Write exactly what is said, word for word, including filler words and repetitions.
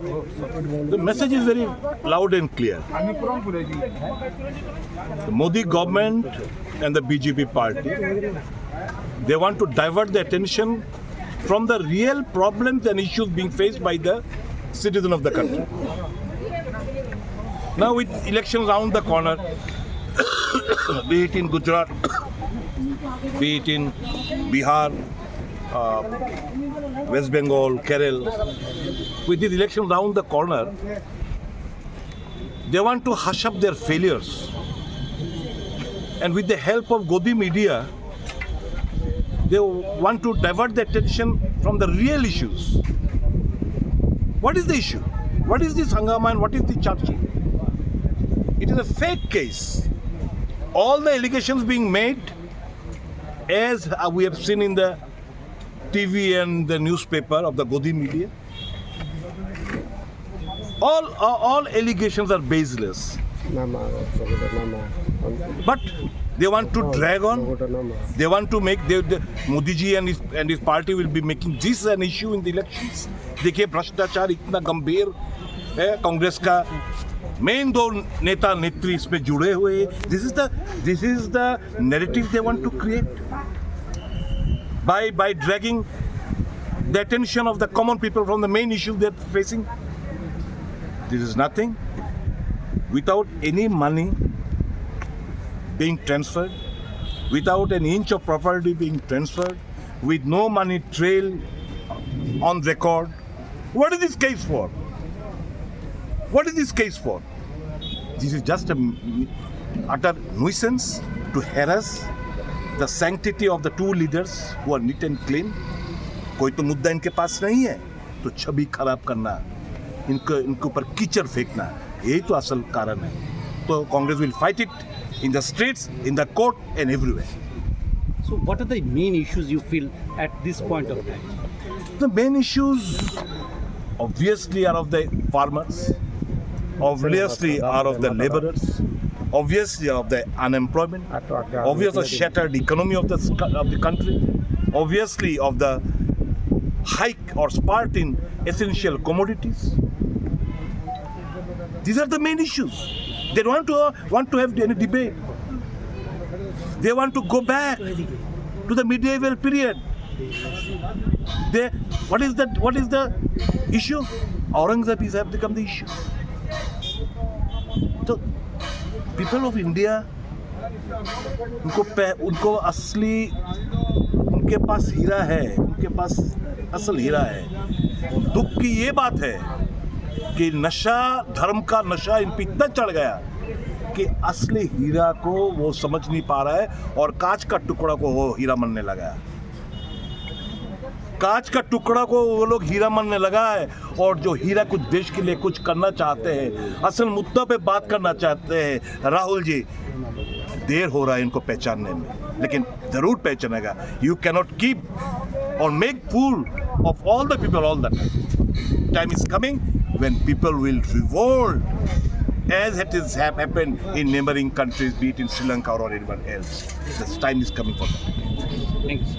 The message is very loud and clear. The Modi government and the B J P party, they want to divert the attention from the real problems and issues being faced by the citizen of the country. Now, with elections around the corner, be it in Gujarat, be it in Bihar, uh, West Bengal, Kerala, with these elections around the corner, they want to hush up their failures. And with the help of Godi media, they want to divert the attention from the real issues. What is the issue? What is this hangama and what is the charge sheet? It is a fake case. All the allegations being made, as uh, we have seen in the T V and the newspaper of the Godi media, all uh, all allegations are baseless. Nama, nama. But they want to drag on. Nama. They want to make they, they, Modi ji and his and his party will be making this an issue in the elections. देखिए भ्रष्टाचार इतना गंभीर है, कांग्रेस का मेन दो नेता नेत्री इसमें जुड़े हुए हैं। This is the this is the narrative they want to create by by dragging the attention of the common people from the main issue they're facing. This is nothing. Without any money being transferred, without an inch of property being transferred, with no money trail on record, what is this case for? What is this case for? This is just a m- utter nuisance to harass the sanctity of the two leaders who are neat and clean. कोई तो मुद्दा इनके पास नहीं है, तो छवि खराब करना, इनको इनके ऊपर कीचड़ फेंकना, यही तो असल कारण है। तो Congress will fight it in the streets, in the court, and everywhere. So, what are the main issues you feel at this point of time? The main issues obviously are of the farmers, obviously are of the laborers, obviously of the unemployment, obviously shattered economy of the, sc- of the country, obviously of the hike or spurt in essential commodities. These are the main issues. They don't want to, want to have any debate. They want to go back to the medieval period. They, what is the, what is the issue? Aurangzeb is have become the issue. So, people of India, उनको पै- उनको असली, उनके पास हीरा है, उनके पास असल हीरा है। दुख की ये बात है कि नशा, धर्म का नशा इन पे इतना चढ़ गया कि असली हीरा को वो समझ नहीं पा रहा है और कांच का टुकड़ा को वो हीरा मानने लगा है। कांच का टुकड़ा को वो लोग हीरा मानने लगा है, और जो हीरा कुछ देश के लिए कुछ करना चाहते हैं, असल मुद्दा पे बात करना चाहते हैं, राहुल जी, देर हो रहा है इनको पहचानने में, लेकिन जरूर पहचानेगा। You cannot keep or make fool of all the people all the time. Time is coming when people will revolt, as it is hap- happened in neighboring countries, be it in Sri Lanka or anyone else. The time is coming for that. Thanks.